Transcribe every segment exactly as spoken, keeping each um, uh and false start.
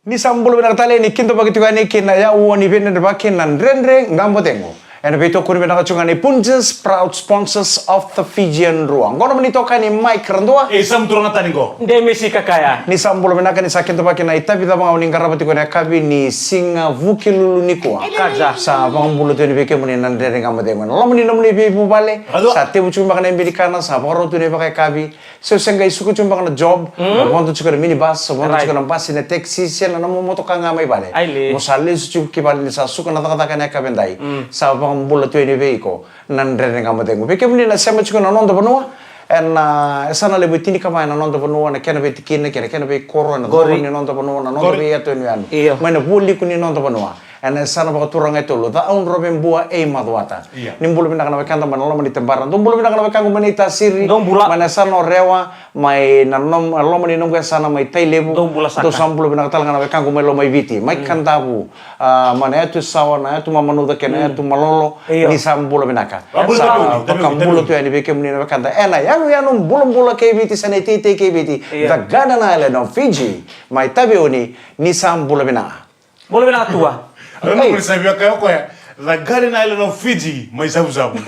Ni sa bula vinaka tale, ni kidavaki tiko yani ki na yaua ni veidredrevaki na Dredre Ga Mo Cegu. Ena veitokoni vinaka tiko ga ni Punjas, proud sponsors of the Fijian Drua. Qo na nomuni itokani Mike Radua. E, sa muturanga tani qo. Demesi Kakaya. Ni sa bula vinaka, ni sa kidavaki na itavi cava ga o ni qarava tiko ena yakavi ni siga Vukelulu nikua. Kaja. Sa vakabula tu yani vei kemuni na Dredre Ga Mo Cegu. Ena loma ni nomuni veivuvale. Radua. Sa tevu tiko beka na ibe ni kana, sa vakarau tu na ivakayakavi. Se o se qai suka tiko beka na job, mm, o vodo tiko na minibus, o vodo, right, tiko na basi, na taxi, se na nomu motoka ga mai vale. Ai le. Mo sa lesu tiko ki vale ni sa suka na cakacaka ena yakavi edai. Mm. Sa vakabula tu yani vei iko na Dredre Ga Mo Cegu. Vei kemuni na sema tiko na noda vanua, ena, e, yasana levu e tinikava ena noda vanua, na kena veitikina kei na kena veikoro, ena, qori, colo ni noda vanua, na noda, qori, veiyatu yanuyanu. Io. Mai na vualiku ni noda vanua. Ena yasana vakaturaga e tolu, Ca'audrove, Bua, e Macuata. Ia. Ni bula vinaka na wekada mai na loma ni tabara. Dou bula vinaka na wekaqu mai na iTasiri. Dou bula. Mai na yasana o Rewa, mai na nom-, loma ni noqu yasana mai Tailevu. Dou bula saka. Dou sa bula vinaka tale ga na wekaqu mai Lomaiviti. Mai, mm, Kadavu, a, mai na yatu Sawa, na yatu Mamanuca kei na, mm, yatu Malolo. Io. Ni sa bula vinaka. Vakabula, sa, tavi, tavi, vakabula, tavi, tu yani vei kemuni na wekada ena yanuyanu bulabula kei Viti, se na iteitei kei Viti. Io. The Garden Island of Fiji. Mai Taveuni, ni sa bula vinaka. Bula vinaka Tua. Au na, ei, mani sa via kaya o koya, the Garden Island of Fiji, mai Savusavu.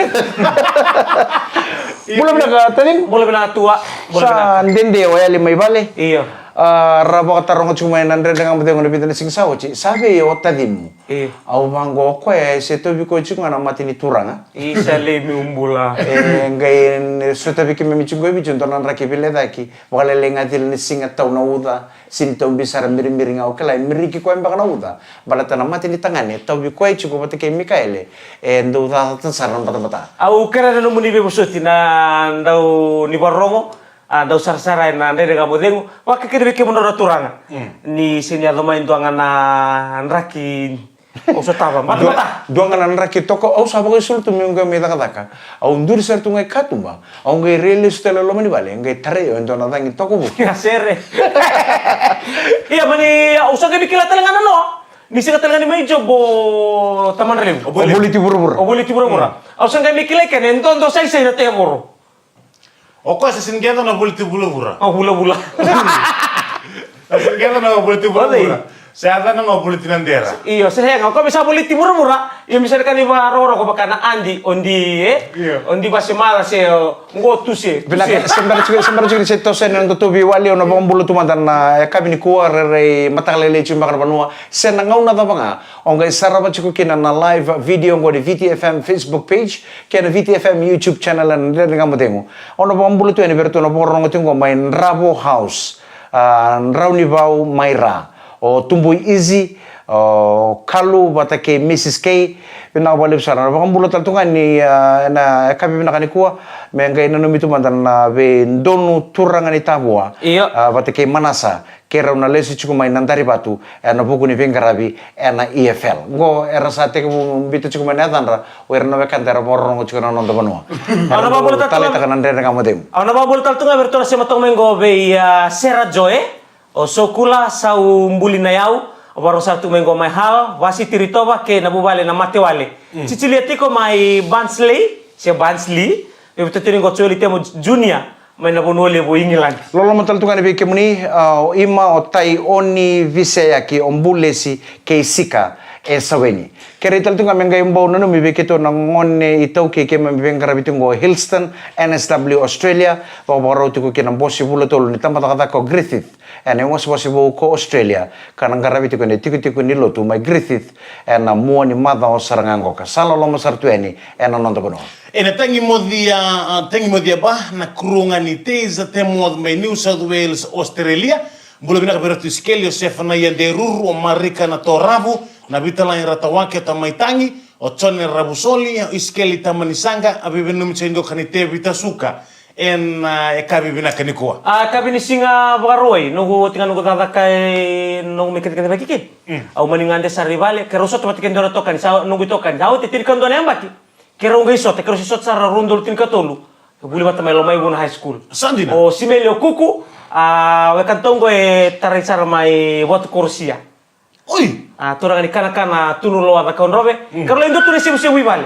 Bula vinaka Tadini. Bula vinaka Tua. Bula vinaka. Sa dede o yali mai vale. Io. A, ra vakataroga tiko mai na Dredre Ga Mo Cegu ena vica na siga sa oti. Sa vei o tacimu? Io. Au vaqo, o koya e se tauvi koya tiko ga na mata ni turaga. Isa levu, bula. E qai sotavi keimami tiko qo e Viti e dua na draki veilecayaki. Vakalailai ga cila ni siga, tau na uca. Sini taubi sara, mirimiri ga, o kila e miriki koya beka na uca. Baleta na mata ni tagane e tauvi koya tiko vata kei Mikaele, e dau cacata sara na batabata. Au kerea na nomuni veivosoti na dau ni varogo, a, dau sarasara ena Dredre Ga Mo Cegu. Vakakina vei kemudrau na turaga. Mm. Ni sini yaco mai dua ga na draki Au sotava, mata, dua, mata. Dua ga na draki toka, au sa vakaisulu tu meu qai mai cakacaka. Au duri sara tu ga i katuba, au qai rai lesu tale e loma ni vale, qai tarai au e dua na cagi toka vuki. Ia sere. Ia mani, au sa qai mai kila tale ga na noa. Ni sega tale ga ni mai job o tamana levu. O Voliti Vuravura. O Voliti Vuravura. Mm. Au sa qai mai kila kina e dodo saisai na tevoro. O koya sa sini qai yaco na Voliti Vulavura. O Vulavula. Sa sini qai yaco na Voliti Vulavura. Sa yaco na Voliti Nadera. Io, se hega. O koya me sa Voliti Vuravura. Io, me sa na kaci varokoroko vaka na adi, o di, e? Io. O di vase mala se, o, qo tu se, tu se. Vinaka, se bera tiko, se bera tiko ni se toso yani na nodatou veiwali, au na vakabula tu mada na yakavi nikua, rairai mataka lailai tiko beka na vanua. Se na gauna cava ga o qai sarava tiko kina na live video qo ni Viti F M Facebook page, kei na Viti F M YouTube channel ena Dredre Ga Mo Cegu. Au na vakabula tu yani vei iratou na vakarorogo tiko qo mai Dravo House, a, Draunivau mai Ra. O Tubui Easy, o Kalu vata kei Missus K. Vinaka vakalevu sara. Na vakabula tale tu ga ni, a, na yakavi vinaka nikua, me qai nanumi tu mada na veidonu turaga ni Tavua. Io. A, vata kei Manasa. Keirau na lesu tiko mai Nadarivatu ena vuku ni veiqaravi ena E F L. Qo era sa tekivu biuta tiko mai na yacadra o ira na wekada era vakarorogo tiko na noda vanua. Au na vakabula tale tu ga, taleitaka na Dredre Ga Mo Cegu. Au na vakabula tale tu ga vei iratou na sema toka mai qo vei, a, Sera Joe, o Sokula, Sau Buli na Yau, o vakarorogo sara tu mai qo mai Hull, Vasiti Ritova kei na vuvale na Matewale. Mm. Cicilia tiko mai Barnsley, se Barnsley, vei iratou tiko qo Joeli Temo Junior. Mai na vanua levu o Igiladi. Loloma tale tu ga yani vei kemuni, a, o Ima, o Tai, o Ni Viseyaki, o Bulesi kei Sika e Saweni. Kerei tale tu ga me qai bau nanumi vei keitou na gone iTaukei keimami veiqaravi tiko qo o Hillston, N S W Australia, vakavakarau tiko kina Bose Vulatolu ni tabacakacaka o Griffith ena iwasewase vou ko Australia, ka na qaravi tiko na itikotiko ni lotu mai Griffith ena mua ni macawa sara ga qoka. Sa loloma sara tu yani ena noda vanua. Ena tagi mocia, a, tagi mocia ba na kuru ga ni Taser Temworth mai New South Wales, Australia. Bula vinaka vei iratou Isikeli, o Sefanaia Deruru, o Marika Natoravu, na Vitalai Ratawake, o Tamaitagi, o Jone Ravusoli, o Isikeli Tamanisaqa, a veivenumi tiko qo ka ni Tevita Suka. Ena, a, yakavi vinaka nikua. A, yakavi ni siga Vakarauwai, noqu oti ga noqu cakacaka e noqu mai kidakidavaki kina. Mm. Au mani gade sara i vale, keirau sota vata kei dua na itokani, sa noqu itokani. Sa oti e tinikadua na yabaki. Keirau qai sota, keirau se sota sara rua na udolu tinikatolu. E vuli vata mai Lomaivuna High School. Sa dina? O Simeli o Kuku, a, wekadatou qo e tarai sara mai Vatu Korosia. Oi! A, turaga ni Kanakana, Tunuloa Cakaudrove. Mm. Keirau lai dua tu na isevusevu i vale.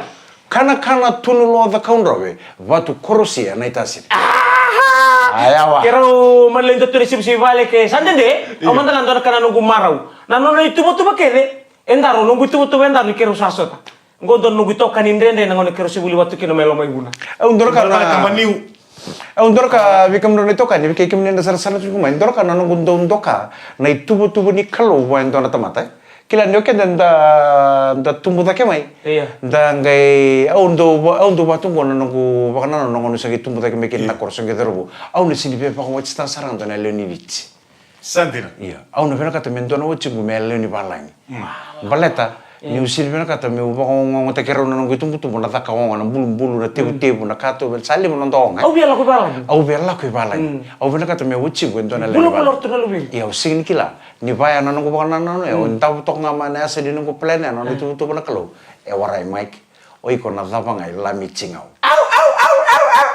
Kanakana, Tunuloa Cakaudrove, Vatu Korosia na iTasiri. Aha! Aya wa. Keirau malai dua tu na sivisivi vale ke sa dede. Au mada ga dua na ka na noqu marau. Na nona ituvatuva kece. E daru noqu ituvatuva e daru ni keirau sa sota. Qo dua na noqu itokani dredre na gauna keirau se vuli vatu kina mai Lomaivuna. Au dua na ka na. Au dua na ka vei kemudrau na itokani, vei kei kemuni na sarasara tiko mai. Dua na ka na noqu dau doka na ituvatuva ni Kalou vua e dua na tamata. Kila ni o keda da, da tubu cake mai. Io. Da qai, au dau, au dau vatu qo na noqu vakanananu na gauna sa qai tubu cake mai kina na koro sa qai cauravou. Au na sini via vakawatch tana sara ga dua na lewe ni Viti. Sa dina. Ia, au na vinakata me dua na watiqu me lewe ni valagi. Baleta niu sini vinakata meu vakaogaogotaki rau na noqu itubutubu, na caka oga, na bulubulu, na tevutevu, na katuba, sa levu na noda oga. Au via lako i valagi. Au via lako i valagi. Au vinakata me watiqu e dua na lewe ni valagi. Ia, au sega ni kila ni vaya na noqu vakanananu, e davo toka ga mai na yasa ni noqu plan, e na nona ituvatuva na Kalou. E warai, Mike. O iko na cava ga i Lami Tigau. Au, au, au, au, au,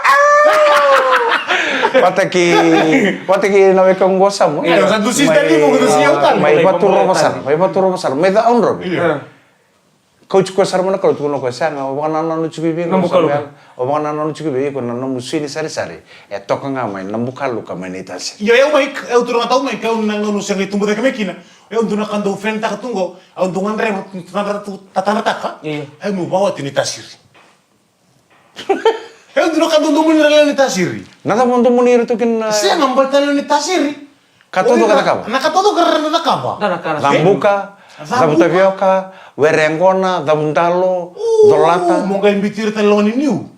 au. Vata kei, vata kei na weka qo Samu. Io, sa dusi tani mo dusi au tani. Mai Vaturovo sara, mai Vaturovo sara, mai Cakaudrove. Io. Kauti koya sara mai na Kalou, tukuna o koya, sega, o vakanananu tiko i vei, o vakanananu tiko i vei iko na nomu sui ni sarisari. E toka ga mai Nabukaluka mai Naitasiri. Io, au mai, au turaga tau mai, kau na gauna sega i tubu cake mai kina. Au dua na ka dau fenitaka tu qo, au dau gadreva, gadreva tu, tatadrataka. Io. Au meu vakawati Naitasiri. Au dua na ka dau domoni ira lewe ni Tasiri. Na cava mo domoni ira tu kina? Sega, baleta lewe ni Tasiri. Ka taucoko e cakava? Na ka taucoko era na cakava. Cabuka, cabu tavioka, were yaqona, cabu dalo, colata. Mo qai biuti ira tale loma ni niu.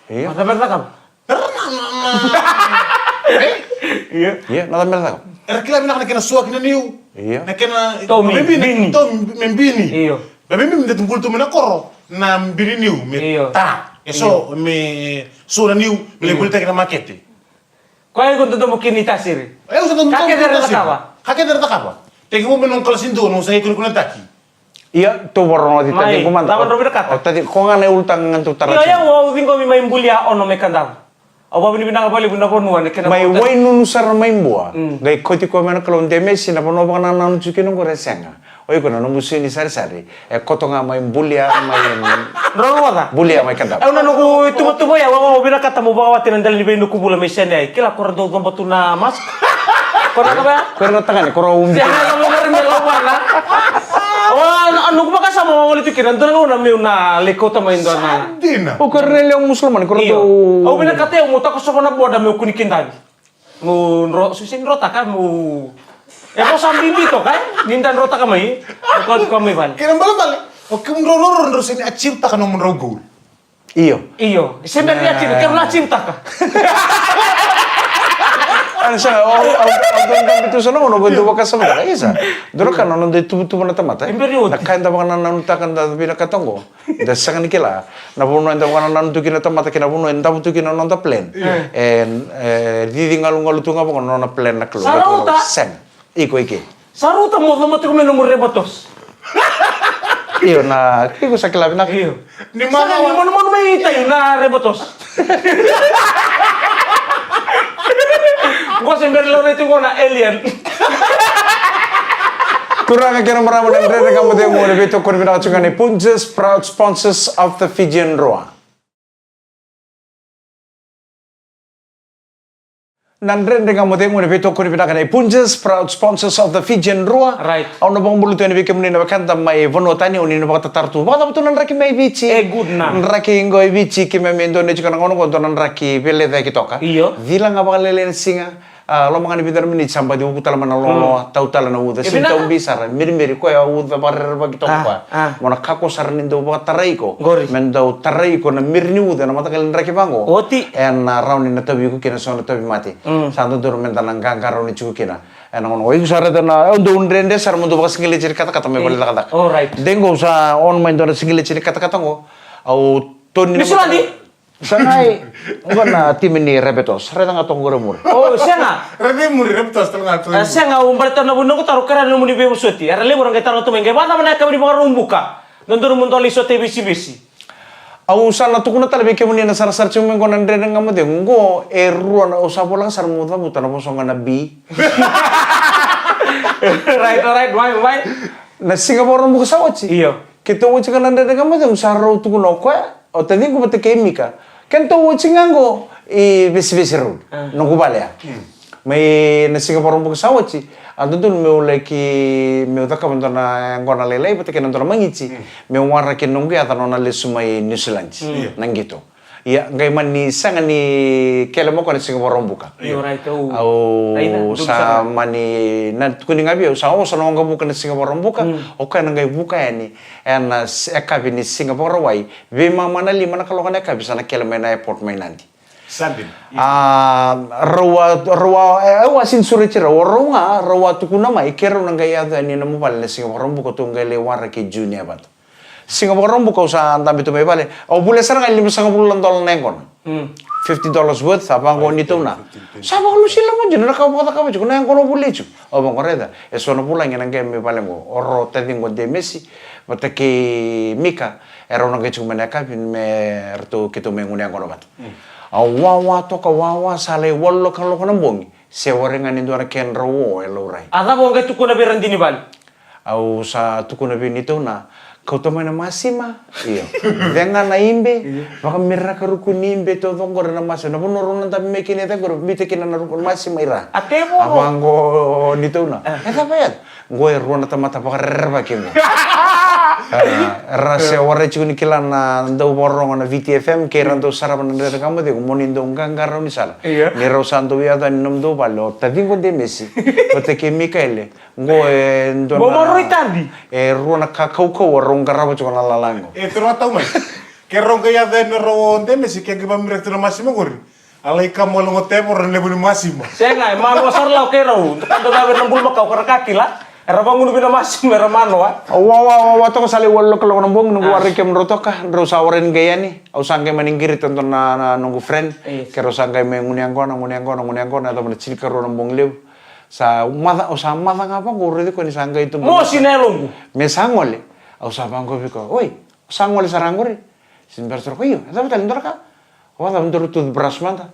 Io. Na cava era cakava? Era na, na, na. Io. Io, na cava mera cakava? Era kila vinaka na kena sua kina niu. Io. Na kena tomi, me bini, bini. Tomi me bini. Io. Me bini me datu bulu tu mai na koro na bini niu me ta. E so me so na niu me lai volitaki na makete. Koya iko dodomo kina i Tasiri. Ka kece era cakava. Ka kece era cakava. Tekivu mai nomu kalasi dua, nomu sa ikunikunataki. Ia, tou vakarorogo, taciqu mada. Cava drau vinakata? O taciqu, ko ga na ulutaga ga dou tara. Io, io, au ciqomi mai Bulia ono mai Kadavu. Au vakavinavinaka vakalevu na vanua na kena mai Wainunu sara mai Bua. Qai kauti koya mai na Kalou, de mesi na vanua vakanananu tiko kina qori e sega. O iko na nomu sui ni sarisari e koto ga mai Bulia mai. Drau rogoca. Bulia mai Kadavu. Au na noqu ituvatuva ya, au vinakata mo vakawati na dela ni veinuku vula mai Sene ai. Kila ko ra dau coba tu na mask. Ko ra cava ya? Ko ira na tagane, ko ra ubi. Sega, cava qori me lawana. O, a noqu vakasama au gole tu kina, dua na gauna meu na lai kauta mai dua na. Dina. O ko ira na lewe Musulomani, ko ra dau. Au vinakata au mo takosova na boda meu kua ni kidavi. Mo dro, susi ni drotaka mo. E vosa bibi toka, e? Ni da drotaka mai. Ko ko mai vale. Kena balebale. O kemudrau roro drau seni achieve taka nomudrau goal. Io. Io. Se bera ni achieve, kemudrau achieve taka. Ani sa, o, o, o, o, o, tu sa nomu, nomu, tu vakasama taka, isa. Dua na ka na noda ituvatuva na tamata. Na ka eda vakanananutaka da vinakata qo. Da sega ni kila na vanua eda vakanananu tu kina tamata kei na vanua e davo tu kina na noda plan. E, e cici galugalu tu ga vaka na nona plan na Kalou. Sa rauta. Sega. Iko i ke. Sa rauta mo coma tiko mai nomu rebatos. Io, na iko sa kila vinaka. Io. Ni mama ni manumanu mai itai na rebatos. Qo se bera ni laurai tiko na alien. Turaga kei na marama, na Dredre Ga Mo Cegu ena veitokoni vinaka tiko ga nei Punjas, proud sponsors of the Fijian Drua. Na Dredre Ga Mo Cegu ena veitokoni vinaka nei Punjas, proud sponsors of the Fijian Drua. Right. Au na vakabula tu yani vei kemuni na wekada mai vanua tani, o ni na vakatatara tu vakacava tu na draki mai Viti. E good na. Draki qo i Viti, keimami e donate tiko na gauna qo, dua na draki veilecayaki toka. Io. Cila ga vakalailai na siga. A, loma ga ni vica na miniti sa baci uku tale mai na loloa, tau tale na uca, sini tau bi sara, mirimiri koya uca vakarerevaki toka koya. Mo na kakua sara ni dau vakatarai iko. Me dau tarai iko na miri ni uca ena mataqali draki vaqo. Oti. Ena rawa ni na tauvi iko kina so na tauvimate. Sa dodonu meda na qaqarauni tiko kina. Ena gauna qo iko sa raica na, au dau dredre sara mo dau vakasigileti ni katakata mai vale ni cakacaka. Alright. De qo sa on mai dua na sigileti ni katakata qo. Au toni na. Sa qai, qo na timi ni Rabbitohs, raica ga toka qori muri. O, sega. Raica muri, Rabbitohs, tale ga toka. E, sega, au baleta na vuna qo taro kara na nomuni veivosoti. Era levu ra qai taro tu mai, qai vakacava na yakavi ni Vakaraubuka. Dodonu mo dua lai sota i Vesivesi. Au sa na tukuna tale vei kemuni na sarasara tiko mai qo na Dredre Ga Mo Cegu, qo e rua na, au sa volaka sara mo cavuta na vosa ga na B. Right, alright, why, why? Na siga Vakaraubuka sa oti. Io. Keitou oti ga na Dredre Ga Mo Cegu, sa rau tukuna o koya. O taciqu vata kei Mika, Kedatou oti ga qo i Vesivesi Road, ah, noqu vale ya. Mm. Mai na siga Vakaraubuka sa oti, a dodonu meu laki, meu cakava dua na yaqona lailai vata kei na dua na magiti, mm, meu waraki na noqu yaca nona lesu mai Niusiladi, mm, na qito. Ia, qai mani sega ni kele mai o koya na siga Vakaraubuka. Io, right, au, au raica, dou sa sara mani, na tukuni ga vei au, sa oso na waqavuka na siga Vakaraubuka, mm, o koya na qai vuka yani ena s-, yakavi ni siga Vakarauwai, veimama na lima na kaloko na yakavi sa na kele mai na airport mai Nadi. Sabin. A, rau a, rau a, e, au a sini sureti rau, o rau ga, rau a tukuna mai, keirau na qai yaco yani i nomu vale na siga Vakaraubuka, tou qai lai waraki Junior vata. Siga Vakaraubuka au sa dabe tu mai vale, au volia sara ga e limasagavulu na dola na yaqona. Mm. Fifty dollars worth, sa vaqo ni tou na. Fifteen, twenty. Sa vakalusi lama dina na ka au vakacakava tiko, na yaqona au volia tiko. Au vaqo, raica, e so na vulagi ena qai mai vale qo, o rau taciqu o Demesi vata kei Mika, e rau na qai tiko mai na yakavi me ratou keitou mai gunu yaqona vata. Mm. Au wawa toka, wawa, sa lai walu na kaloko na bogi, se warai ga ni dua na kedrau o e laurai. A cava o qai tukuna vei ira dina i vale? Au sa tukuna vei ni tou na, kauta mai na masima. Io. Cega na ibe, io, vakamiraka ruku ni ibe taucoko qori na masima. Na vanua rau na dabe mai kina e cegu qori, biuta kina na ruku na masima i ra. A tevoro. A vaqo ni tou na. Ah. E cava ya? Qo e rua na tamata vakarerevaki qo. Ah, ra se warai tiko ni kila na dau vakarorogo na V T F M, kei ra dau sarava na Dredre Ga Mo Cegu, mo ni dau qaqarauni sala. Io. Ni rau sa dau yaco yani nomudou vale, o taciqu o Demesi vata kei Mikaele. Qo e dua na, e rua na ka kaukauwa rau qarava tiko na lala qo. E toro tau mai. Ke rau qai yaco yani rau o Demesi, ke qai vakamiraki tu na masima qori, a lai kama wale qo tevoro na levu ni masima. Sega, e manoa sara la o keirau. Ka dau cava vei ira na bulumakau ka ra kakila. Era vagunu vei na masima, era manoa. Au wawa, wawa toka, sa lai walu na kaloko na bogi, noqu waraki kemudrau toka, drau sa warai ni qai yani. Au sa qai mani qirita dua na, na noqu friend. Yes. Keirau sa qai mai gunu yaqona, gunu yaqona, gunu yaqona, yacova na tinikarua na bogi levu. Sa maca, au sa maca ga vaqo, au raici koya ni sa qai tu. Mosi na yaloqu. Me sa gole. Au sa vaqo vei koya, oi, au sa gole sara qori. Sini bera sara koya, io, e cava tale dua na ka? Au a cava, dua na toothbrush mada.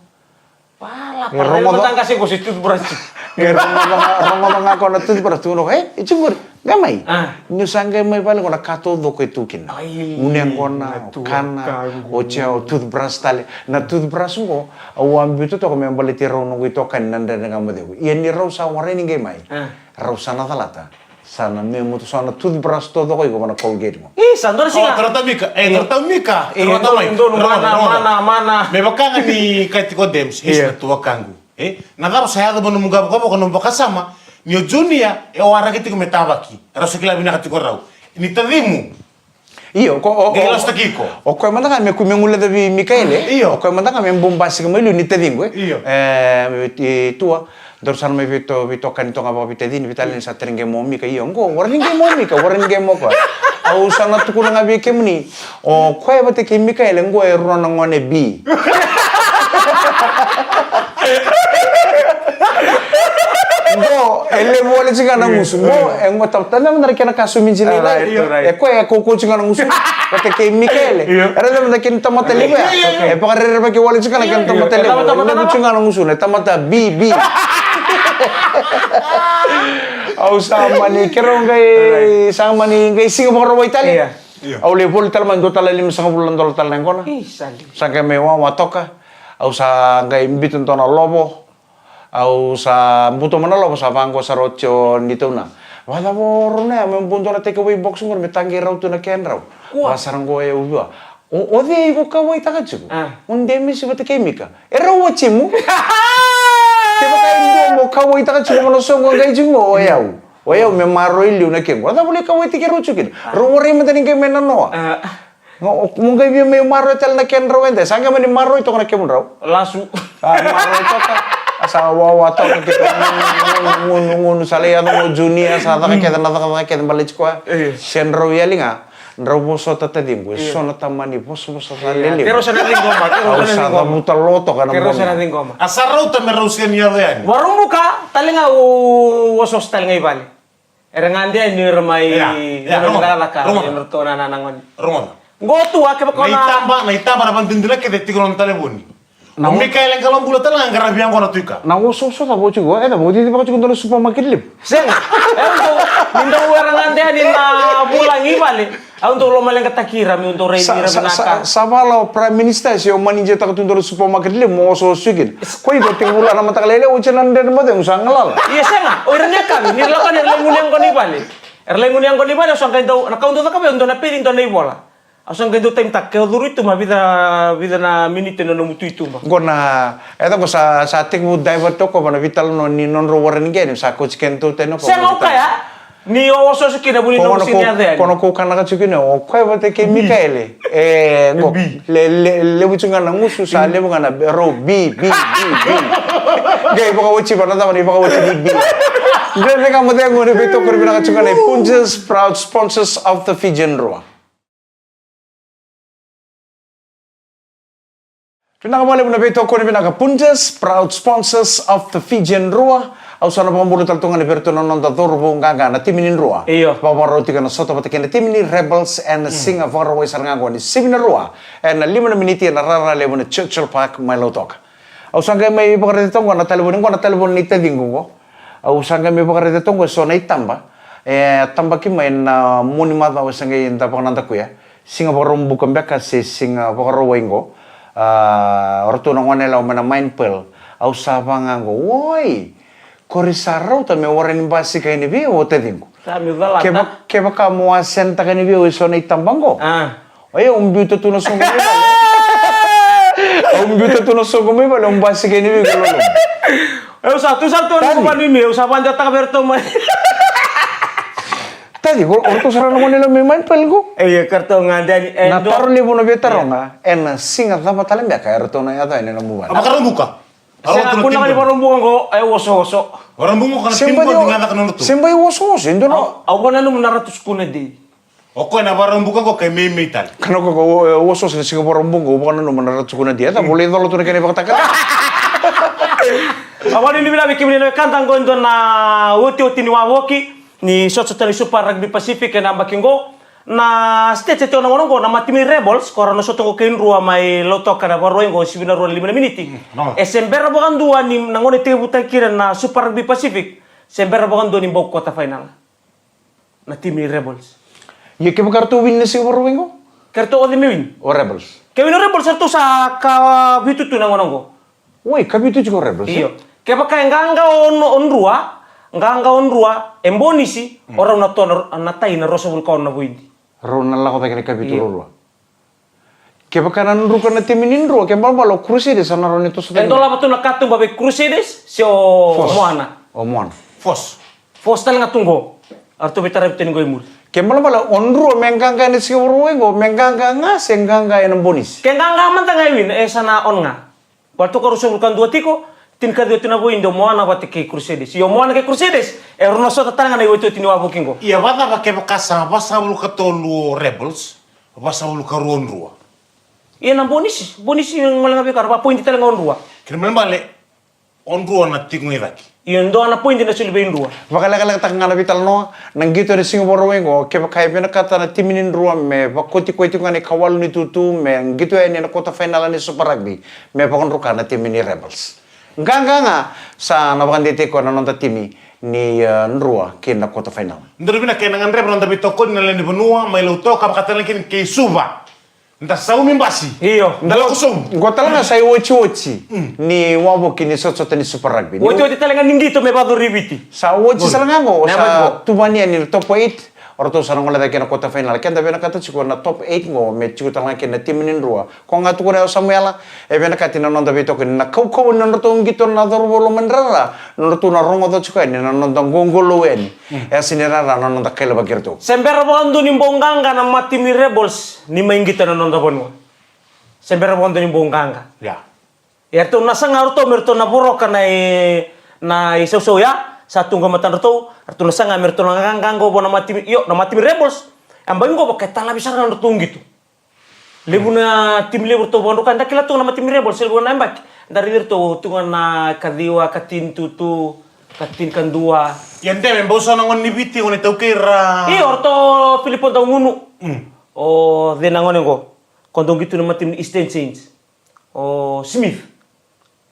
Wala, e, rogoca, mada ga se ko se toothbrush. E rogoca ga, rogoca ga koya na toothbrush, tukuna o koya, e, e tiko qori. Qai mai. Ah. Niu sa qai mai vale qo na ka taucoko e tu kina. Ai, gunu yaqona, na tu, kana, kana, o tia, o toothbrush tale. Na toothbrush qo, au a biuta toka me baleti rau noqu itokani na Dredre Ga Mo Cegu. Ia ni rau sa warai ni qai mai. Ah. Rau sa na calata. Sa na memu tu, sa na toothbrush taucoko iko vua na Colgate qo. Ih, sa dua na siga. O, tara tau Mika. E, tara tau Mika. E, tara tau mai. Donu, donu, mana, mana, mana. Me vaka ga ni kaya tiko o Dems, io, na tuakaqu. E, na cava sa yaco mai nomu qavokavoka, nomu vakasama, ni o Junior e waraki tiko me tavaki. Rau sa kila vinaka tiko rau. Ni tacimu. Io, ko, o, o, o koya mada ga me kua me guileca vei Mikaele. Io. O koya mada ga me bau basika mai liu ni taciqu, e. Io. E, e, tua, daru sa na mai veito-, veitokani toka ga vakaveitacini, veitaleni sa tara ni qai mai o Mika. Io, qo, warai ni qai mai o Mika, warai ni qai mai o koya. Au sa na tukuna ga vei kemuni. O koya vata kei Mikaele, qo e rua na gone bi. Qo e levu wale tiko ga na gusu. Qo e qo ta-, ta-, na kena ka sumiji lailai. Right, right. E koya e kaukauwa tiko ga na gusu. Vata kei Mikaele. Io. Era levu na kena tamata levu ya. Io, io, io. E vakarerevaki wale tiko ga na kena tamata levu. Io, io. E levu tiko ga na gusu. Na tamata bi, bi. Au sa mani, keirau qai, right, sa mani qai siga Vakarauwai tale. Io. Io. Au lai voli tale mai dua tale limasagavulu na dola tale na yaqona. Ih, sali. Sa qai mai wawa toka. Au sa qai biuta dua na lovo. Au sa buto mai na lovo, sa vaqo sara oti o ni tou na. Vacava o rau na ya, me bau dua na take away box qori me taqei rau tu na kedrau. Kua. Va sara qo e ucua. O, o cei iko kauwaitaka tiko? Ah. O Demesi vata kei Mika. E rau watimu. Kevaka e dua mo kauwaitaka tiko mo na soqo qai tiko, o yau. O yau me maroroi liu na kequ. A cava o lai kauwaitaki rau tiko kina? Ah. Rau warai mada ni qai mai nanoa. Ah. Mo qai via mai maroroi tale na kedrau eda. Sa qai mani maroroi toka na kemudrau. Lasu. A, maroroi toka. A sa wawa toka keitou gunu, gunu, gunu, gunu. Sa lai yaco o Junior, sa caka kece na cakacaka kece baleti koya. Io. Se drau yali ga. Drau vosota taciqu, e so na tamani vosavosa sa lelevu. Keirau sa na ciqoma, keirau sa na ciqoma. Au sa cavuta lo toka na bogi. Keirau sa na ciqoma. A sa rauta me rau sega ni yaco yani. Vakaraubuka tale ga au osooso tale ga i vale. Era gade yani ira mai, ira mai cakacaka, ira ratou na, na, na gone. Rogoca. Qo tu a kevaka na itaba, na itaba na vakadinadina kece tiko na nona talevoni. Na o Mikaele Qalobula tale ga qaravi yaqona tu i ka. Na osooso cava o tiko, e cava o cici vaka tiko dua na supermarket levu? Sega. E au dau, ni dau era gade yani na vulagi i vale. Au dau lomaleqataki ira meu dau raici ira vinaka. Sa vala o Prime Minister se o manijataka tu dua na supermarket levu mo osooso kina. Ko iko tiko vula na mataka lailai, oti na dredre mo cegu sa galala. Ia sega, o ira ni yakavi ni ra lako yani era lai gunu yaqona i vale. Era lai gunu yaqona i vale, au sa qai dau, na ka au dau cakava au dau na peci dau na ivola. Au sa qai dau timetaka ke o curu i tuba vica, vica na miniti na nomu tu i tuba. Qo na, e caqo sa, sa tekivu divert toka va na vitalanoa ni nodrau wareni qeni, sa kauti kena tau tani o koya. Sega, au kaya ni o osooso kina vu ni nomu sini yaco yani. Ko na kou kanaka tiko kina o koya vata kei Mikaele. E qo, le, le, levu tiko ga na gusu, sa levu ga na rau bi, bi, bi, bi. Qai vakaoti va na cava ni vakaoti ni bi. Dredre Ga Mo Cegu ni veitokoni vinaka tiko ga na i Punjas, proud sponsors of the Fijian Drua. Vinaka vakalevu na veitokoni vinaka Punjas, proud sponsors of the Fijian Drua. Au sa na vakabula tale tu ga ni vei iratou na noda cauravou qaqa na timi ni Drua. Io. Vakavakarau tiko na sota vata kei na timi ni Rebels ena siga Vakarauwai sara ga qo ni sivi na rua ena lima na miniti ena rara levu na Churchill Park mai Lautoka. Au sa qai mai vakaraica toka qo na talevoni, qo na talevoni ni taciqu qo. Au sa qai mai vakaraica toka qo eso na itaba e tabaki mai na mua ni macawa e sa qai da vakanadakuya. Siga Vakaraubuka beka se Siga Vakarauwai qo. A, o ratou na gone yalewa mai na Mine Pearl. Au sa vaqa qo, oi, ko ri sa rauta me wareni basika yani vei au o taciqu. Kevaka mo a sendaka yani vei au eso na itaba qo. A. Oi, au biuta tu na soqo mai vale. Au biuta tu na soqo mai vale, au basika yani vei iko lolo. Eu sa tu sara tu na soqo mai, eu sa vakadeitaka vei iratou mai. Taci, o ratou sara na gone yalewa mai Mine Pearl qo. E ia, ka ratou gade yani. Na taro levu na veitaroga, ena siga cava tale beka eratou na yaco yani na nomu vale? Vakaraubuka. Sega, kua na ka ni Vakaraubuka qo, e osooso. Vakaraubuka qo na timi qo ni gacaka na nodratou. Se bai osooso, e dua na. Au vakananuma na Ratu Sukuna Day. O koya na Vakaraubuka qo kai meimei tale. Kana ko ko osooso na Siga Vakaraubuka qo, vakananuma na Ratu Sukuna Day. E cava, volai cola tu na kena ivakatakila. Au vakananuma vinaka vei kemuni na wekada qo e dua na otioti ni wavoki ni sotasota ni Super Rugby Pacific ena yabaki qo. Na stage e tiko na gauna qo na matimi Rebels, ko rau na sota qo kei Drua mai Lautoka na Vakarauwai qo, sivi na rua na lima na miniti. E se bera vakadua ni na gauna e tekivutaki kina na Super Rugby Pacific, se bera vakadua ni bau quarter final na timi Rebels. Ia kevaka ratou win na Siga Vakarauwai qo? Ke ratou oca me win? O Rebels. Ke win o Rebels, ratou sa ka vitu tu na gauna qo. Oi, ka vitu tiko o Rebels, e? Io. Kevaka e qaqa o Drua, qaqa o Drua, e bonisi, o rau na toa na tai na ruasagavulu ka ono na poidi. Rau na lako cake na ka vitu ruarua. Kevaka na druka na timi ni Drua, ke balabala o Crusaders sa na rawa ni toso cake. E dolava tu na katuba vei Crusaders se o Moana. O Moana. Force. Force tale ga tu qo. Eratou veitaravi tani qo i muri. Ke balabala o Drua me qaqa ena Siga Vakarauwai qo, me qaqa ga se qaqa ena bonisi? Ke qaqa mada ga e win, e sa na on ga. Baleta toka ruasagavulu ka dua tiko, tinikaciwa tiko na poidi o Moana vata kei Crusaders. Io, Moana kei Crusaders e rau na sota tale ga na iotioti ni wavoki qo. Ia vakacava kevaka sa vasagavulu ka tolu o Rebels, vasagavulu ka rua o Drua? Ia na bonisi, bonisi gole ga vei iko, ra vapoidi tale ga o Drua. Kena ibalebale o Drua na tiko ga i cake. Io, dua na poidi na soli vei Drua. Vakalekalekataka ga na veitalanoa, na qito ena Siga Vakarauwai qo, kevaka e vinakata na timi ni Drua me vakoti koya tiko ga na ikawalu ni tutu me qito yani ena quarter final ni Super Rugby, me vakadruka na timi ni Rebels. Qaqa ga sa na vakadeitaki koya na noda timi ni, e, Drua ki na quarter final. Daru vinaka, ena gadreva na noda veitokoni na lewe ni vanua mai Lautoka, vaka tale ga kina kei Suva. Da saumi basi. Io. Da lako sobu. Qo tale ga sa iotioti ni wavoki ni sotasota ni Super Rugby. Iotioti tale ga ni qito me vakacuru i Viti. Sa oti sara ga qo, sa tuvani yani na top eight. O ratou sa na gole cake ena quarter final. Keda vinakata tiko na top eight qo me tiko tale ga kina na timi ni Drua. Ko ga tukuna o Samuela, e vinakati na noda veitokoni na kaukauwa ni nodratou qito na cauravou lomadrara, nodratou na rogoca tiko yani na noda qoqolou yani. E sega ni rara na noda kailavaki iratou. Se bera vakadua ni bau qaqa na matimi Rebels ni mai qito na noda vanua. Se bera vakadua ni bau qaqa. Ia. Eratou na saga ratou me ratou na voroka na i, na isausau ya, sa tu qo matadratou, ratou na saga me ratou na qaqa qo vo na matimi, io, na matimi Rebels. A bai qo vaka e talavi sara na nodratou qito. Levu na timi levu ratou vakadruka, da kila tu ga na matimi Rebels, levu na yabaki da raici iratou tu ga na kaciwa, katini tutu, katini kadua. Ia de me bau sa na gone ni Viti, gone taukei ra. Io, o ratou Filipo Daugunu. O cei na gone qo? Ko dau qito na matimi ni Eastern Saints. O Smith.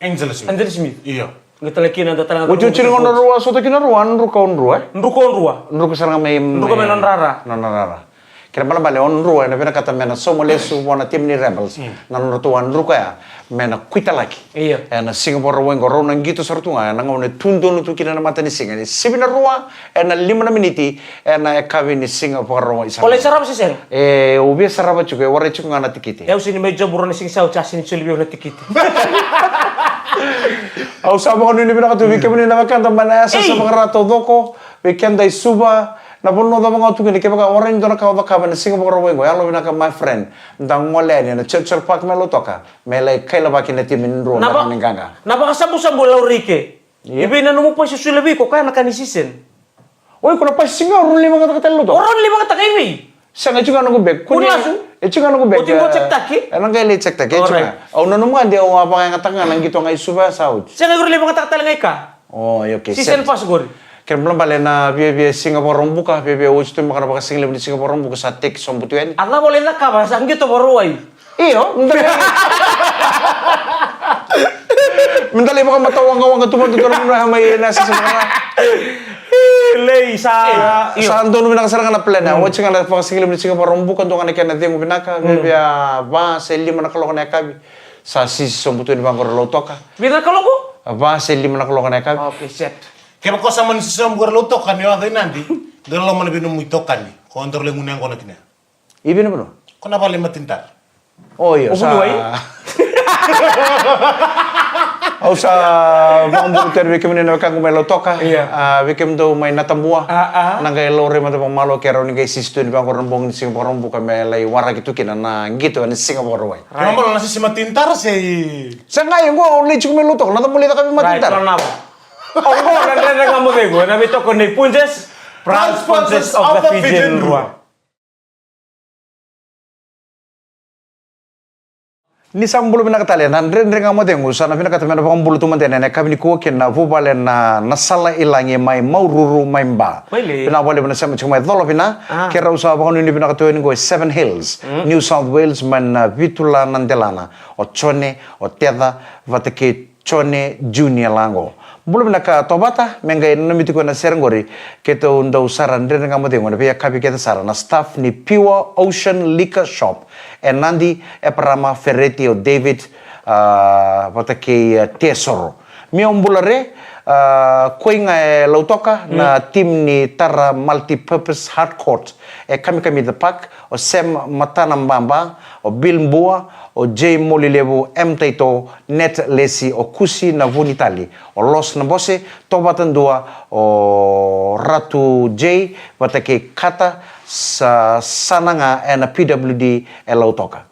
Angela Smith. Angela Smith. Io. Qai tale kina da tale na. Oti oti ni gauna rua sota kina rua, druka o drua, e? Druka o drua. Druka sara ga mai. Druka mai na rara. Na rara. Kena balebale o drua ena vinakata me na sauma lesu vua na timi ni Rebels na nodratou a druka ya me na kuitalaki. Io. Ena siga Vakarauwai qo rau na qito sara tu ga ena gauna e tu donu tu kina na matanisiga ni sivi na rua ena lima na miniti ena yakavi ni siga Vakarauwai. O lai sarava se sega? E, au via sarava tiko, e warai tiko ga na tikiti. E, au sega ni mai jobu rua na siga sa oti, a sega ni soli vei au na tikiti. Au sa vakanuinui vinaka tu vei kemuni na wekada mai na yasayasa Vakarauwai taucoko, vei keda i Suva, na vanua cava ga o tu kina, kevaka o rawa ni dua na ka o cakava ena siga Vakarauwai qo, yalovinaka my friend, da gole yani ena Churchill Park mai Lautoka me lai kailavaki na timi ni Drua na vaka ni qaqa. Na vakasabusabu e laurai ke. Ia. I vei na nomu pai susula vei iko, koya na ka ni siseni. O iko na pasi ga o rau na lai vakayagataka tale Lautoka? O rau na lai vakayagataka i vei? Sega, e tiko ga noqu bag. Kua ni lasu. E tiko ga noqu bag. O tiko ga o check taki? E na qai lai check taki, e tiko ga. Au nanuma ga de au a vakayagataka ga na qito ga i Suva ya sa oti. Sega, o rau lai vakayagataka tale ga i ka. O, okay. Season pass qori. Kena balebale na viavia siga Vakaraubuka, viavia oti tu maka na vakasigalevu ni siga Vakaraubuka sa teki sobu tu yani. A cava o lai cakava sa qito Vakarauwai? Io, me da lai, me da lai vakamatau waqawaqa tu mada tu na vanua mai na sasa vaka. Lei sa. Io. Sa donu vinaka sara ga na plan. Oti ga na vakasigalevu ni siga Vakaraubuka, dua ga na kena cegu vinaka, viavia va se lima na kaloko na yakavi. Sa sisi sobu tu ni vaqori Lautoka. Vica na kaloko? Va se lima na kaloko na yakavi. Okay, set. Kevaka o sa mani sisi sobu qori Lautoka ni o yaco i Nadi, dou loma na vei nomu itokani. Ko dou lai gunu yaqona kina. I vei na vanua? Ko na vale i Matintara. O io, sa. Au sa vakabula tu yani vei kemuni na wekaqu mai Lautoka. Ia. A, vei kemudou mai Natabua. A, a. Na qai laurai mada vakamalua ke rawa ni qai sisi tu ni vaqori na bogi ni siga Vakaraubuka me lai waraki tu kina na qito ena siga Vakarauwai. Right. Kena balebale na sisi Matintara se i. Sa qai qo au lai tiko mai Lautoka, na cava mo lai cakava i Matintara? Right, so na va. O qo na Dredre Ga Mo Cegu ena veitokoni nei Punjas, proud sponsors of the Fijian Drua. Ni sa bula vinaka tale na Dredre Ga Mo Cegu, sa na vinakata me na vakabula tu mada ena yakavi nikua kina na vuvale na, na sala i lagi mai Maururu mai Ba. Vinaka vakalevu na sema tiko mai Colovina. Ke rau sa vakanuinui vinaka tu yani qo e Seven Hills, New South Wales, mai na vitu la na delana. O Jone, o Teca, vata kei Jone Junior Lago. Bula vinaka Tovata, me qai nanumi tiko na sere qori, keitou dau sara Dredre Ga Mo Cegu ena veiyakavi kece sara na staff ni Pure Ocean Liquor Shop e Nadi, Eparama, Fereti, o David, a, vata kei, a, Tesoro. Mio bula re, a, koi ga e Lautoka na team ni Tara Multipurpose Hardcourt e Kamikamica Park, o Sam Matana Baba, o Bill Bua, o Jay Molilevu, M Taito, Net Lesi, o Kusi na Vunitali, o Los na Bose, Tovata Dua, o Ratu Jay, vata kei Kata, sa, sa na ga ena P W D e Lautoka.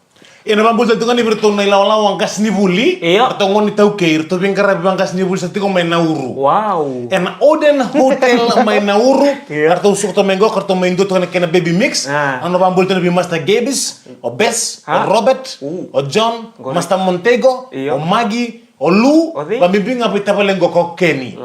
Ena vakabula tale tu ga ni vei iratou na ilawalawa qasenivuli. Io. Ratou gone ni taukei, ratou veiqaravi vaqasenivuli sa tiko mai Nauru. Wow. Ena Oden Hotel mai Nauru. Io. Ratou suka tu mai qo, ratou mai dua tu na kena baby mix. A. Au na vakabula tu na vei Master Gabis, o Bes, o Robert, o John, Master Montego, o Magi, o Lu, vabibi ga vei tavale qo ko Keni.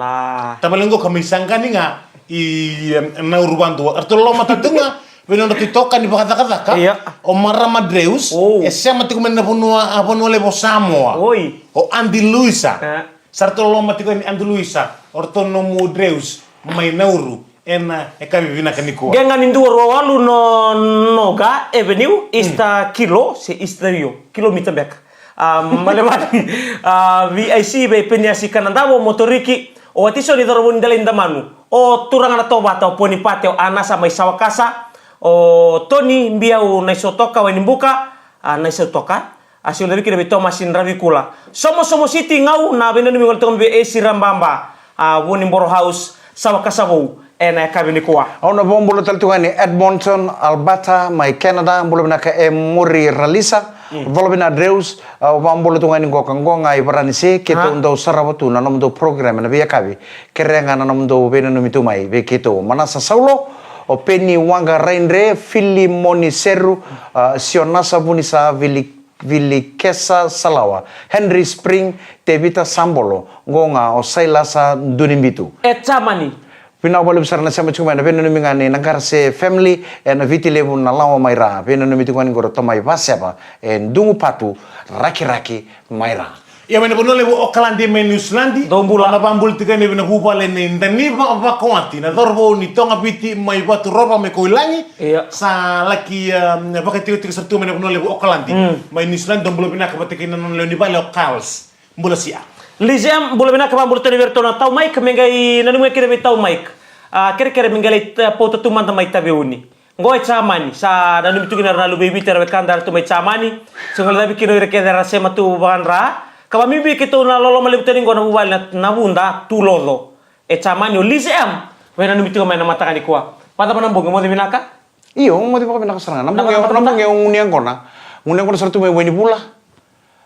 Tavale qo ka mai saqani ga i, em, Nauru vadua. Ratou loloma tale tu ga vei nodratou itokani vakacakacaka. Io. O marama Dreus, e sema tiko mai na vanua, a, vanua levu o Samoa. Oi. O Adi Luisa. E. Sa ratou loloma tiko yani Adi Luisa, o ratou nomu Dreus mai Nauru. Ena yakavi vinaka nikua. Qeqa ni dua rua walu no, Noga Avenue, East Kilo, se East Rio, kilomita beka. A, Malevani, a, V I C vei Peniasi Kanadavo, Motoriki, o Watisoni Corovoni Delaidamanu, o turaga na Tovata, o Ponipate, o Anasa mai Sawakasa, o Toni Biau na Isotoka, Wainibuka, a, na Isotoka, a, Siudavikina vei Tomasi Dravikula. Somosomo City, Gau, na veinanumi gole toka mai vei Esira Baba, a, Vuniboro House, Sawakasa Vou. Ena yakavi nikua. Au na vakabula tale tu ga yani Edmonton, Alberta, mai Canada, bula vinaka e Muri Ralisa, Colovina Dreus, au vakabula tu ga yani qo ka qo ga i Varanise, keitou dau sarava tu na nomudou program ena veiyakavi, kerea ga na nomudou veinanumi tu mai vei keitou. Manasa Saulo, o Peni Waqa Raidre, Filimoni Seru, a, Sionasa Vunisa, Vili Vilikesa Salawa, Henry Spring, Tevita Sabolo, qo ga o Sailasa Dunibitu. E Jamani. Vinaka vakalevu sara na sema tiko mai na veinanumi ga ni Naqarase family, ena Viti Levu na lawa mai Ra, veinanumi tiko ga ni qo ra Tomai Vaseva, e Dugu Patu, Rakiraki mai Ra. Ia mai na vanua levu Okaladi mai Niusiladi. Dou bula. Na vabula tiko yani vei na vuvale nei Daniva Vakawati, na cauravou ni Togaviti mai Vaturova mai Koilagi. Ia. Sa laki, um, vakatikotiko sara tu mai na vanua levu Okaladi. Mm. Mai Niusiladi, dou bula vinaka vata kei na nona lewe ni vale o Carlos. Bula sia. Lizem, bula vinaka, vabula tale vei iratou na Tau Mike, me qai nanumi kina vei Tau Mike. A, kerekere me qai lai, e, pauta tu mada mai Taveuni. Qo e Jamani, sa nanumi tu kina na luve i Viti, era wekada era tu mai Jamani. Sa gole cavi kina o ira kece era sema tu vakadra. Ka vabibi keitou na loloma levu tani qo na vuvale na, na vuda tu loco. E Jamani o Liz M. Vei nanumi tiko mai na mataka nikua. Vacava na bogi, moce vinaka? Io, moce vakavinaka sara ga. Na bogi, na bogi o gunu yaqona. Gunu yaqona sara tu mai Wainivula.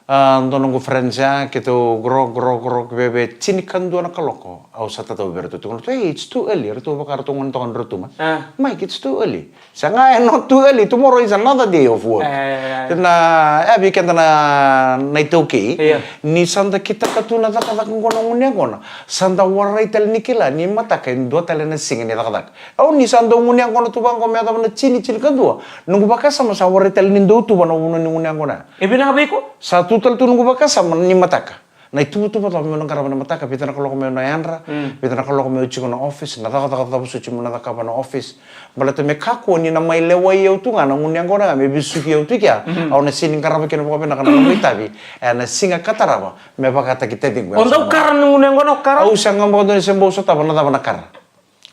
A, dua noqu friends ya, keitou qoro, qoro, qoro, veve tinikadua na kaloko. Au sa tatau vei iratou tiko, "Hey, it's too early." Ratou vaka ratou gone toka ni ratou ma. A. "Mike, it's too early." Sa ga e not too early, tomorrow is another day of work. E, e, e. Na, e, vei keda na, na iTaukei. Io. Ni sa da kitaka tu na cakacaka qo na gunu yaqona, sa da warai tale ni kila ni mataka e dua tale na siga ni cakacaka. Au ni sa dau gunu yaqona tu vaqo me yacova na tini, tinikadua. Noqu vakasama sa warai tale ni dau tuva na vanua ni gunu yaqona. E vinaka vei iko? Sa tu tale tu noqu vakasama ni mataka. Na ituvatuva cava meu na qarava na mataka, vica na kaloko meu na yadra, mm, vica na kaloko meu tiko na office, na cakacaka cava soti meu na cakava na office. Baleta me kakua ni na mai lewai au tu ga na gunu yaqona ga me vesuki au tu i kea, mm, au na sega ni qarava kina vakavinaka na noqu itavi ena siga ka tarava me vakataki taciqu. O dau kara na gunu yaqona, o kara? Au sega vakadua ni se bau sotava na cava na kara.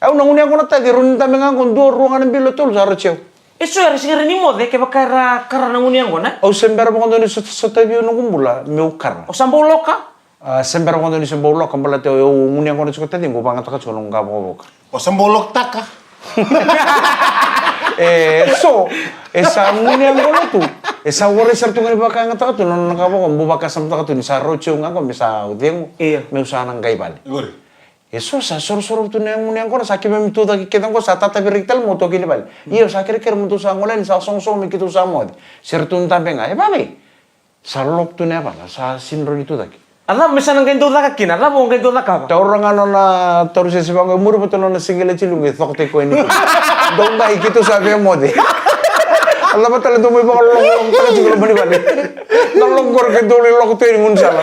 Au na gunu yaqona taci, rau ni dabe ga qo, dua, rua ga na bilo, tolu sa rauti au. E so era sega ni moce kevaka era kara na gunu yaqona? Au se bera vakadua ni sota, sotavi au noqu bula meu kara. O sa bau loka? A, se bera vakadua ni se bau loka, baleta au gunu yaqona tiko taci qo, vakayagataka tiko noqu qavokavoka. O sa bau lokataka? E so, e sa gunu yaqona tu. E sa warai sara tu ga ni vakayagataka tu na nona qavokavoka, bau vakasamataka tu ni sa rauti au ga qo me sa au cegu, io, meu sa na qai vale. Ori. E so sa sorosoro tu na gunu yaqona, sa keimami tucake kece qo, sa tataviraki tale mo toki ni vale. Io, sa kerekere mo dou sa gole yani, sa sogosogo me keitou sa moce. Se ratou dabe ga. E vavei? Sa lok tu na yavala, sa sega ni rawa ni tucake. A cava me sa na qai dau caka kina, a cava o qai dau cakava? Taura ga nona taura sese vaqo e muri vata nona siqeleti luqu e cokotaki koya ni. Dou qai keitou sa via moce. A cava tale dou mai vakalolokotaka tiko loma ni vale. Na loko qori keitou lai loko tu yani gaunisala.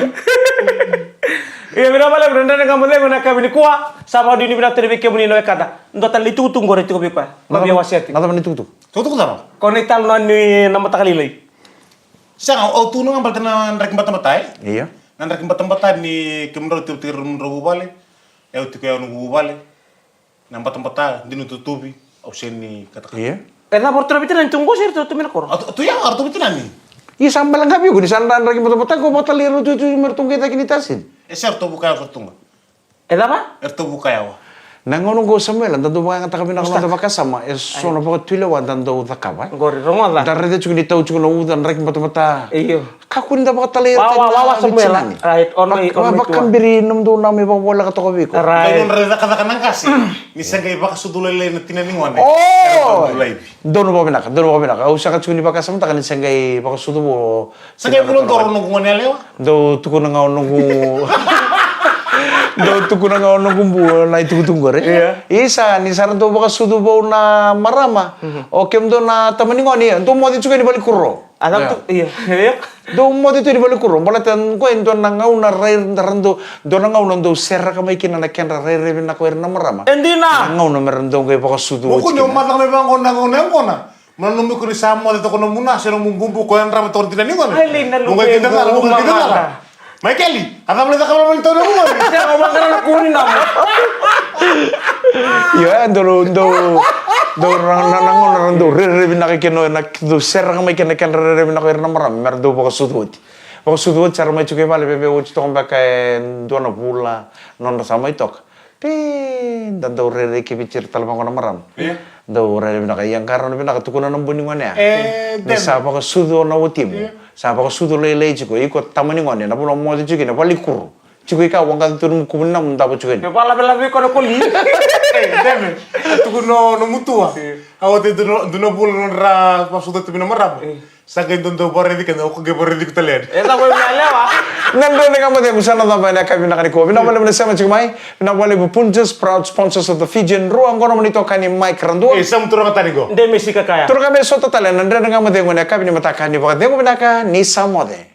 Ia, vinaka vakalevu na Dredre Ga Mo Cegu ena yakavi nikua. Sa vakadua ni vinaka tale vei kemuni na wekada. Dua tale na itukutuku qori tiko vei koya. Ko via wasea tiko. Na cava na itukutuku? Tukutuku cava? Ko na italanoa ni na mataka lailai. Sega, au tukuna ga baleta na draki batabata, e? Io. Na draki batabata ni kemudrau tiko, tiko kemudrau vuvale. Au tiko au noqu vuvale. Na batabata, dina tutuvi, au sega ni katakata. Io. E cava o ratou na veitinani tu qo se ratou tu mai na koro? A tu, tu ya, o ratou veitinani. Ia sa bale ga vei iko, ni sa dra draki batabata, ko vakatalai iratou tu, tu me ratou qai cake ni tasini. E se ratou vuka yawa ratou ga. E cava? Eratou vuka yawa. Na gauna qo Samuela, da dau vakayagataka vinaka na noda vakasama, e so na vakatulewa da dau cakava. Qori, rogoca. Da raica tiko ni tau tiko na uca, draki batabata. Io. Kakua ni da vakatalai ira tale na veitinani. Right, o na, o na veitua. Vakabiri nomudou na mai vakavoleka toka vei iko. Right. Dou nodra cakacaka na qase, ni se qai vakasucu lailai na tina ni gone. Oi! Era dau laivi. Donu vakavinaka, donu vakavinaka. Au sega tiko ni vakasamataka ni se qai vakasucu vou. Sa qai vula doro noqu gone yalewa. Dou tukuna ga o noqu, dou tukuna ga o noqu bu na itukutuku qori. Ia. Isa, ni sa ra dou vakasucu vou na marama. Mhm. O kemudou na tama ni gone, ia, dou moce tiko ni valenikuro. A cava tu, ia. Ia. Dou moce tu ni valenikuro. Baleta qo e dua na gauna rai, ra dou, dua na gauna dou seraka mai kina na kedra rairai vinaka o ira na marama. E dina. Na gauna me ra dou qai vakasucu oti kina. Mo kua ni o maca mai vaqo na gauna yaqona. Ma nanumi iko ni sa moce toka nomu nasi, nomu bubu ko yadrava toka na tina ni gone. Ai, lei na luve. Mo qai kida ga, mo qai kida ga. Maikeli, a cava lai caka mai tau nomu gone? Sega, o vaqara na kuni namu. Io, e dou, dou, dou ra na, na gauna ra dou rairai vinaka kina, na dou seraka mai kina, kedra rairai vinaka o ira na marama, me ra dou vakasucu oti. Vakasucu oti, sa ra mai tiko i vale, veve oti toka beka e dua na vula, nodra sa mai toka. Pe da dau rairai keviti ira tale vaqo na marama. Ia. Dau rairai vinaka, ia qarauna vinaka, tukuna na bu ni gone ya. E, ni sa vakasucu na watimu. Ia. Sa vakasucu lailai tiko, iko tama ni gone, na vanua o moce tiko kina, valenikuro. Tiko i ka, waqa tu nomu kuvu ni namu, davo tiko kina. Me vakalavelave iko na koli. E, deme. Tukuna o nomu tua. Ia. A oti dua na, dua na vula nodra vakasucu tu mai na marama. Ia. Sa qai dodonu vakaraici keda, o qai vakaraici iko tale yani. E sa qai na lewa. Na Dredre Ga Mo Cegu sa na cava ena yakavi vinaka nikua. Vinaka vakalevu na sema tiko mai. Vinaka vakalevu Punjas, proud sponsors of the Fijian Drua. Qo nomuni itokani Mike Radua. E, sa mu turaga tani qo. De me sika kaya. Turaga me sota tale na Dredre Ga Mo Cegu ena yakavi ni mataka ni vakacegu vinaka ni sa moce.